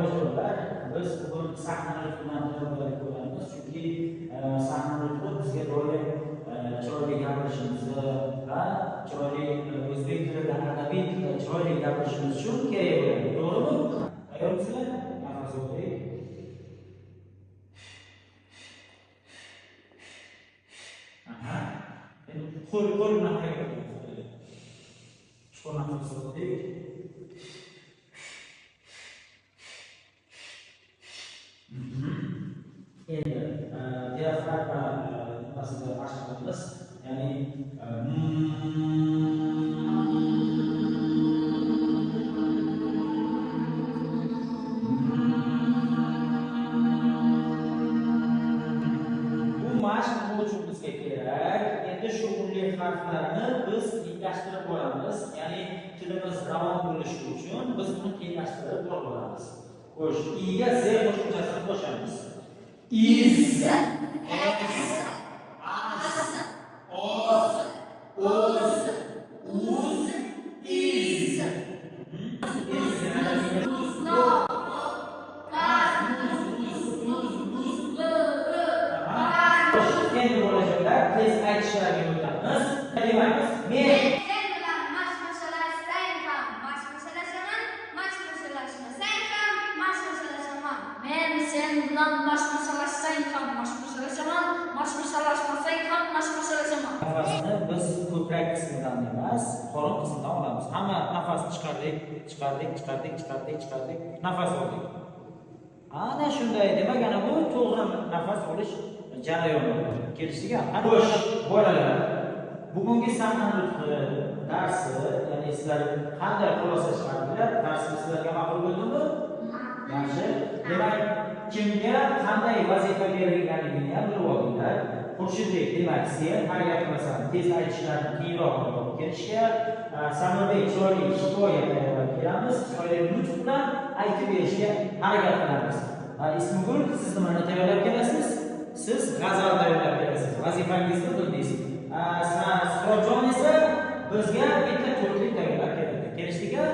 Bolajonlar, biz bugun sahna nutqidan tayyorgarlik ko'ramiz, chunki sahna nutqi bizga doim chiroyli gapirishimizni va chiroyli o'zbek tilida, adabiy tilda chiroyli gapirishimiz uchun kerak bo'ladi. To'g'rimi? Tayyormisizlar? Nafas olaylik. Aha. Endi qo'l bilan harakat qilamiz. Chuqur nafas olaylik. Endi diafragma nimasida mashq qilamiz, ya'ni bu mashq nima uchun bizga kerak? Endi shu unli harflarni biz tenglashtirib boramiz, ya'ni tilimiz ravon bo'lishi uchun biz buni tenglashtirib boramiz. Xo'sh, i'ga z qo'shimchasini qo'shamiz. İz, es, az, oz, o'z, uz, iz. Endi bolajonlar tez aytishlarga o'tamiz. Demak, men sen bilan mashmashalashsang ham mashmashalashaman, mashmashalashmasang ham mashmashalashaman. Men sen bilan mashmashalashsang ham mashmashalashaman, mashmashalashmasang ham mashmashalashaman. Nafasni biz ko'krak qismidan emas, qorin qismidan olamiz. Hamma nafasni chiqardik, chiqardik, chiqardik, chiqardik, chiqardik, nafas oldik. Ana shunday, demak, ana bu to'g'ri nafas olish jarayoni. Kelishdik-a? Xo'sh, bolalar, bugungi sahna nutqi darsi, ya'ni sizlar qanday xulosa chiqardinglar? Darsimiz sizlarga ma'qul bo'ldimi? Yaxshi. Demak, kimga qanday vazifa berilganligini ham bilib oldinglar. Xurshidbek, demak, sen harakat qilasan, tez aytishlarni keyinroq topib kelishga, Samirbek chiroyli hikoya tayyorlab kelamiz, chiroyli nutq bilan aytib berishga harakat qilamiz. Ismigul, siz nimani tayyorlab kelasiz? Siz g'azal tayyorlab kelasiz. Vazifangizni bildingiz. Suhrobjon esa bizga bitta to'rtlik tayyorlab keladi. Kelishdik-a?